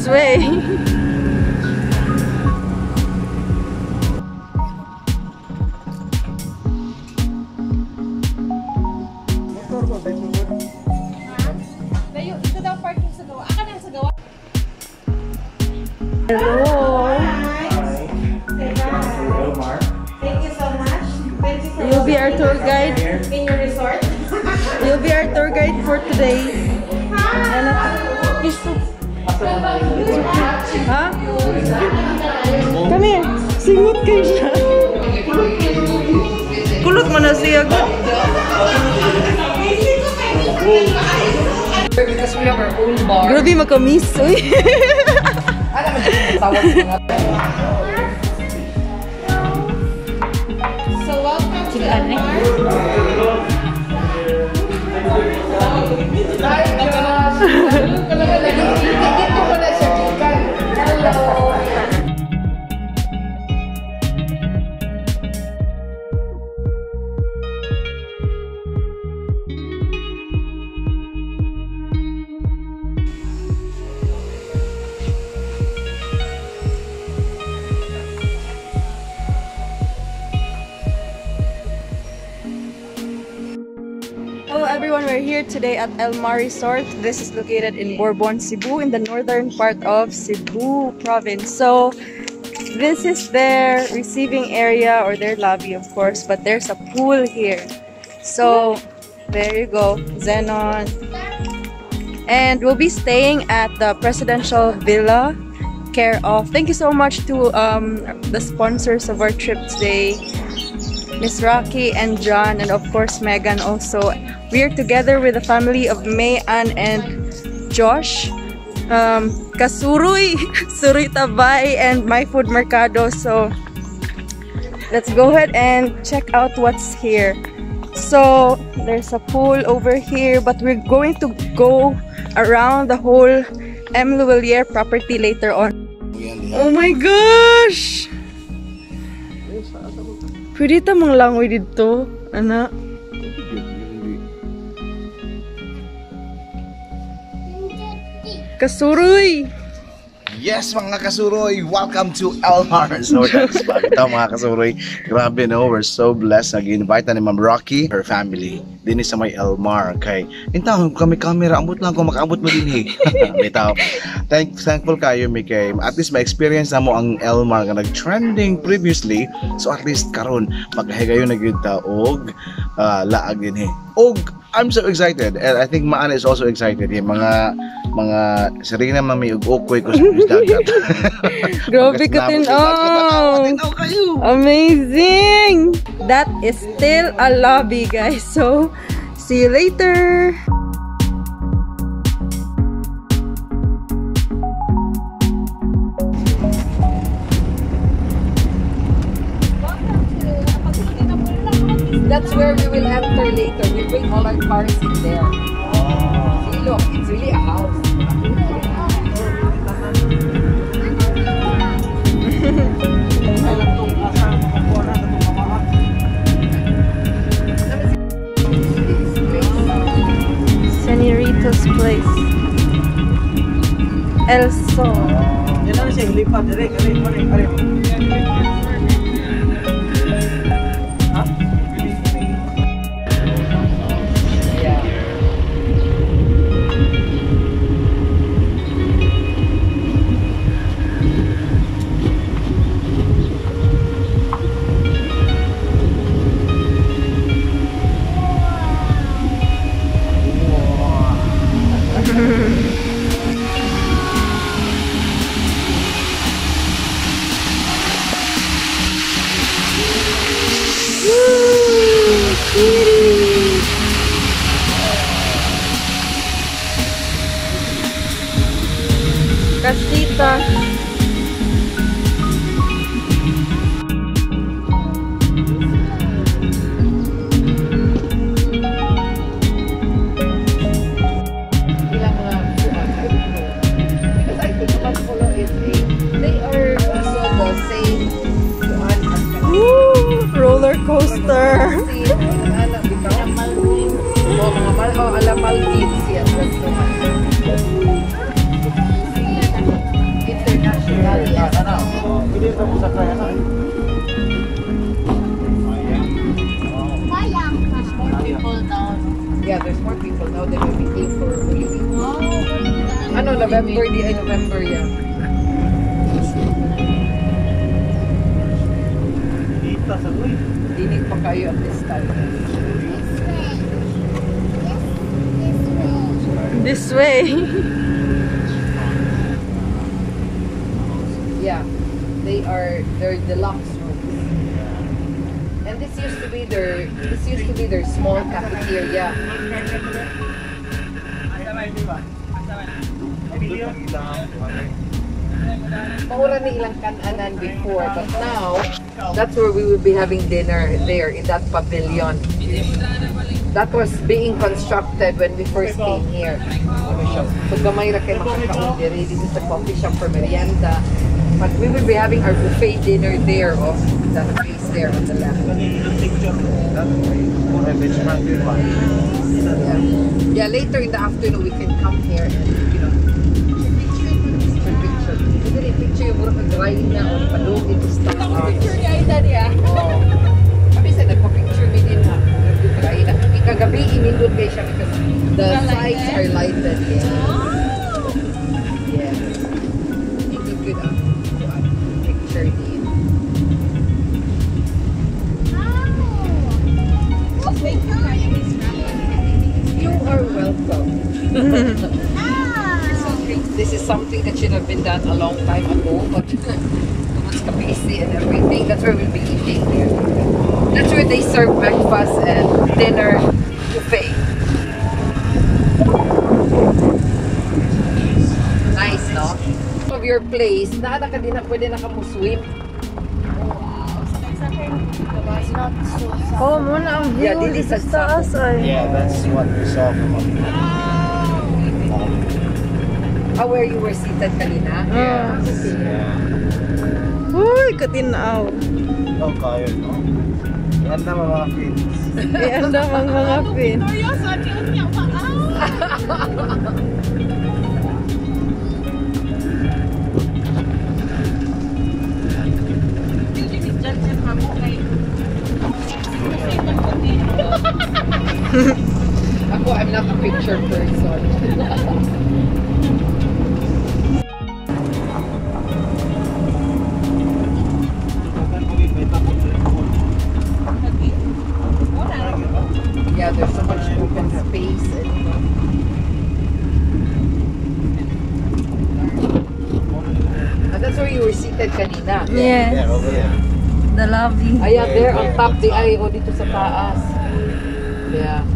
This way. Ito daw parking sa gawa. Aka na sa gawa. Hello. Thank you so much. Thank you for You'll be our tour guide. In your resort. You'll be our tour guide for today. Ha? Come here. Singot kayo siya. Kulot mo na siya. Because we have our own bar. Grabe makamis. Uy. So welcome to Elmar. Hi, Josh! Dito pala siya, gikan. Hello! Hello everyone, we're here today at Elmar Resort. This is located in Borbon, Cebu, in the northern part of Cebu province. So this is their receiving area or their lobby, of course, but there's a pool here. So there you go, Xenon. And we'll be staying at the Presidential Villa, care of. Thank you so much to the sponsors of our trip today, Miss Rocky and John, and of course Megan also. We are together with the family of May Ann and Josh, Kasuruy, Suruy Tabay, and My Food Mercado. So let's go ahead and check out what's here. So there's a pool over here, but we're going to go around the whole M. Lhuillier property later on. Oh my gosh! Pwede ta mang langoy dito, ana. Kasuroy! Yes, mga kasuroy! Welcome to Elmar Resort and Spa. Ito, mga kasuroy, grabe no, we're so blessed. Nag-invite na ni Ma'am Rocky, her family, din sa may Elmar. Kay, inta, kami camera, ambot lang kung makaabot mo din eh. Bitaw. Thankful kayo, mi kay at least ma-experience na mo ang Elmar nga nag-trending previously. So at least karon magkahigayon na gyud ta og laag din eh. Og I'm so excited and I think Maan is also excited. Yung mga Serena, mami ug Okoy ko sa dagat. Grabe ka tin-aw. Tinaw kayo. Amazing! That is still a lobby, guys. So, see you later! That's where we will enter later. We bring all our cars in there. See, look, it's really a house. Senorita's place. El Sol. Woo! Pretty! Casita. Ilang mga kuwan, I don't know. Because I think Bampolo is a, they are also the same kuwan as kanang Woo! Roller coaster. same, ano, bitaw. Oh, mga oh, ala Maldives, yes, that's the one. November, di ay November, yeah. Dinig pa kayo at this time. This way. Yeah, they're deluxe rooms. And this used to be their small cafeteria. Mao ra ni ilang kan-anan before, but now that's where we will be having dinner there in that pavilion. That was being constructed when we first came here. So gamay ra kay makakaon diri. This is the coffee shop for merienda. But we will be having our buffet dinner there of that place there on the left. Yeah, later in the afternoon we can come here and picture picture. Pwede rin picture yung murag dry na o padung ito stop. Picture niya ay daddy ah. Oh. Kami sa nagpa-picture mi din ha. Dry na. Kagabi inindot kay siya because the sides are lighted. Yeah. Yes. Hindi good ang kuan, picture din. Thank you. You are welcome. This is something that should have been done a long time ago, but too much busy and everything. That's where we'll be eating there. That's where they serve breakfast and dinner buffet. Nice, no? Of your place, naa na ka din na pwede na ka mo swim. Oh, mao na ang view Yeah, dili dito sa sa taas ay. Yeah, that's what we saw from up here. Ah, where you were seated kanina? Yeah. Yeah. Uy, katinaw. Oh, kayo, no? Yan na mga fins. Ianda ang mga pin. Seryoso, ati unya pa. Ah! Ako, I'm not a picture person. Yeah, there's so much open space and that's where you were seated kanina. Yes. Yeah, over there. The lobby. Ayan, there on top, the ay, o dito sa taas. Yeah.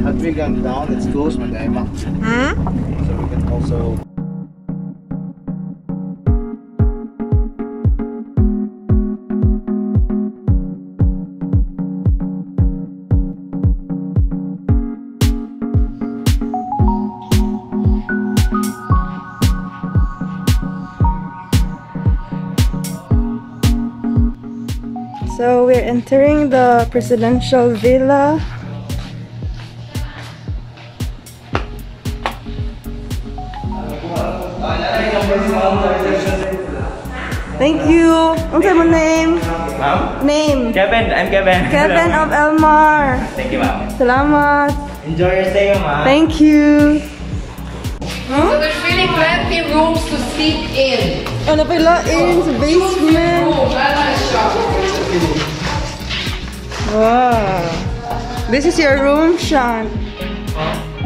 Had we gone down, it's closed, Madayma. Hmm? So we can also. So we're entering the presidential villa. Thank you. What's your name? Ma'am? Name. Kevin, I'm Kevin. Kevin of Elmar. Thank you, ma'am. Salamat. Enjoy your stay, ma'am. Thank you. So there's really plenty rooms to sleep in. Ano pala in sa basement. Room, ana siya. Wow. This is your room, Sean.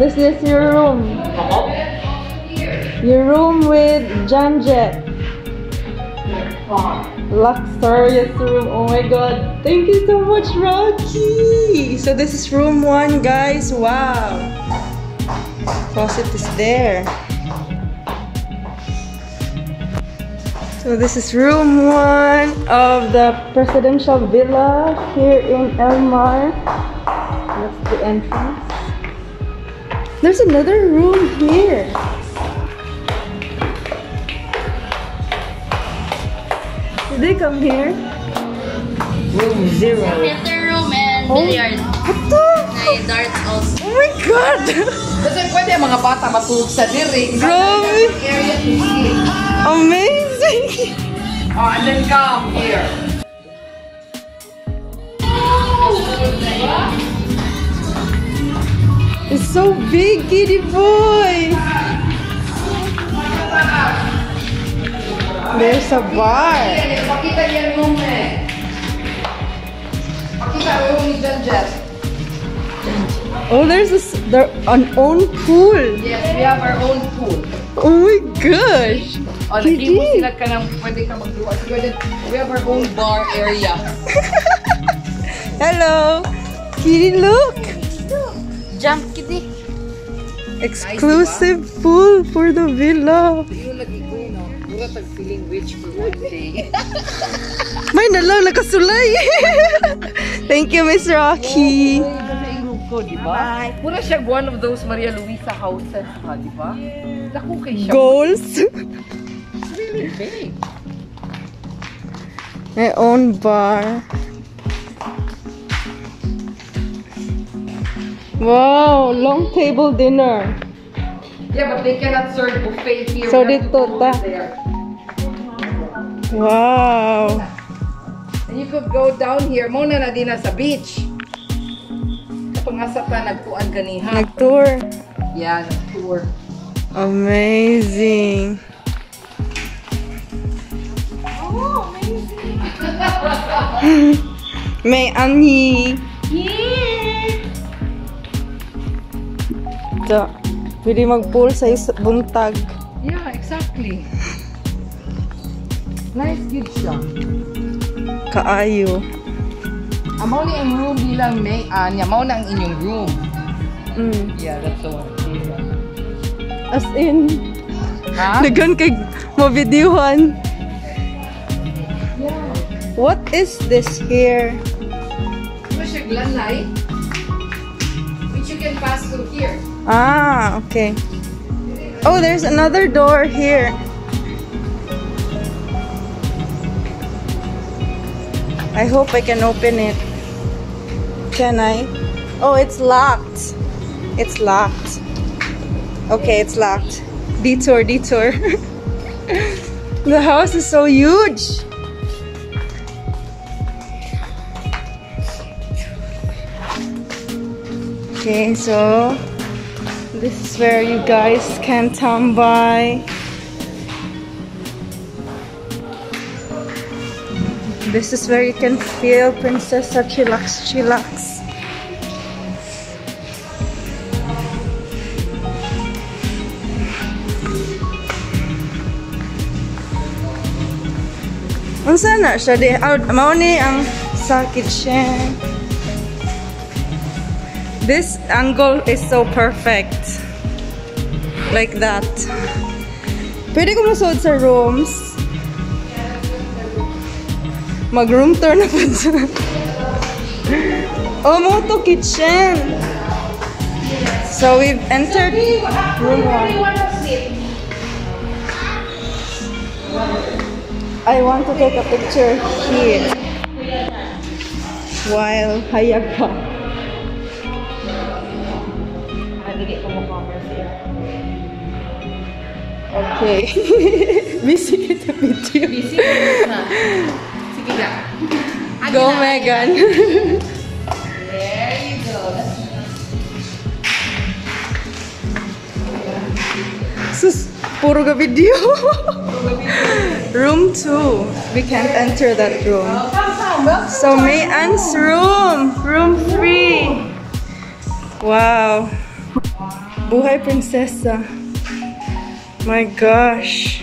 This is your room. Your room with Janjet. Luxurious room. Oh my God. Thank you so much, Rocky. So this is room 1, guys. Wow. Closet is there. So this is room 1 of the presidential villa here in Elmar. That's the entrance. There's another room here. Did they come here? Room 0. Theater room and Oh. billiard. What the? May darts also. Oh my God! Kasi pwede ang mga bata matulog sa diri. Grabe! Area to sleep. Amazing! Oh, and then come here. It's so big, kitty boy. There's a bar. Pakita niya room eh. Pakita room ni John Jeff. Oh, there's an own pool. Yes, we have our own pool. Oh my gosh. Oh, nagimo sila ka ng pwede ka magduwa. We have our own bar area. Hello. Kitty, look. Jump, kitty. Exclusive pool for the villa. Yung lagi ko, no? Mura tag feeling rich for one day. May nalaw, nakasulay. Thank you, Miss Rocky. Ko, di ba? Mura siya one of those Maria Luisa houses, ha, di ba? Dako kay siya. Goals. It's really big. My own bar. Wow, long table dinner. Yeah, but they cannot serve buffet here. So dito ta. Wow. And you could go down here. Muna na din na sa beach. Katong asa ta nagtuan ganiha. Nag-tour. Yeah, nag-tour. Amazing. Oh, amazing. May ani. Yeah. Da. Pwede mag-pool sa buntag. Yeah, exactly. Nice gid siya. Kaayo. Amo ni ang room nila may anya. Mao na ang inyong room. Yeah, that's the one. As in, Ha? Daghan kay mabidiwan. Yeah. What is this here? Ito siya glanay, which you can pass through here. Ah, okay. Oh, there's another door here. I hope I can open it. Can I? Oh, it's locked. It's locked. Okay, it's locked. Detour, detour. The house is so huge. Okay, so this is where you guys can tambay. This is where you can feel Prinsesa chillax chillax. Unsa na siya di out mao ni ang sa kitchen. This angle is so perfect. Like that. Pwede ko masod sa rooms. Mag-room tour na po siya. Oh, moto kitchen. So we've entered room 1. I want to take a picture here while hayag pa. Okay. Busy kita video. Busy na. Sige na. Go, Megan. There you go. Sus, puro ga video. Room 2. We can't enter that room. So May Ann's room. Room 3. Wow. Buhay prinsesa. My gosh.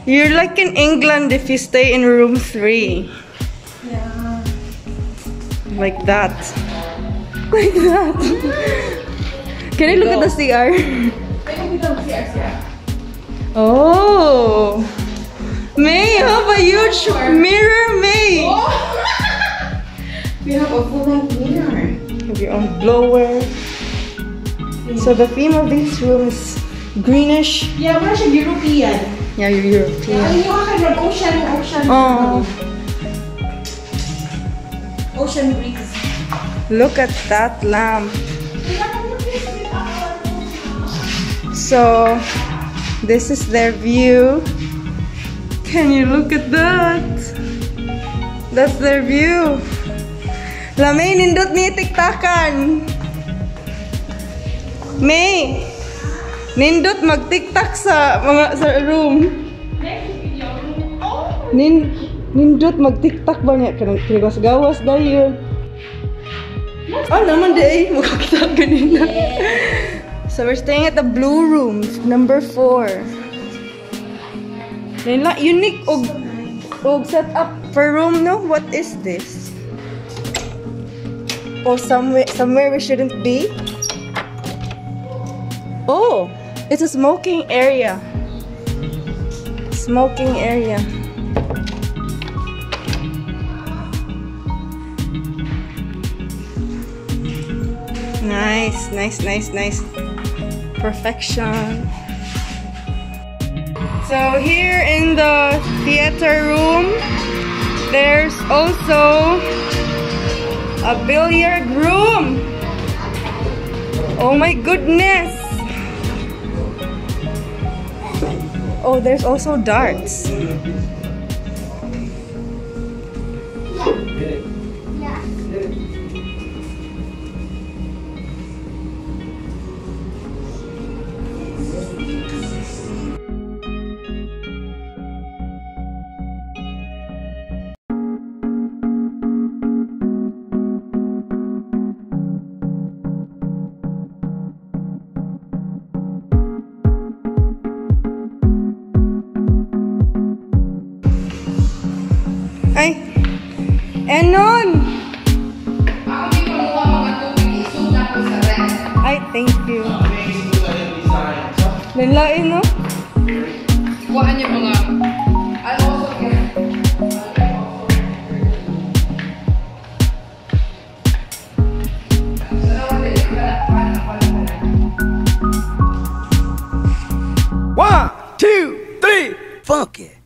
You're like in England if you stay in room 3. Yeah. Like that. Like that. Can you look at the CR? Oh. May, you have a huge mirror, May. Oh. We have a full-length mirror. You have your own blower. So the theme of this room is greenish. Yeah, we're actually European. Yeah, you're European. Yeah, you have ocean, ocean. Oh. Ocean breeze. Look at that lamp. So this is their view. Can you look at that? That's their view. Lamay nindot ni tiktakan. May! Nindot mag-tiktak sa mga sa room. Nindot mag-tiktak ba niya kanang gawas dayon. Oh, naman di ay makakita ganina. So we're staying at the blue room, number 4. Lain unique og set up for room, no? What is this? Oh, somewhere we shouldn't be. Oh, it's a smoking area. Smoking area. Nice, nice, nice, nice. Perfection. So here in the theater room, there's also a billiard room. Oh my goodness. Oh, there's also darts. Ay, Enon! Ay, thank you. Lain-lain, no? Kuhaan yung mga... One, two, three, funky.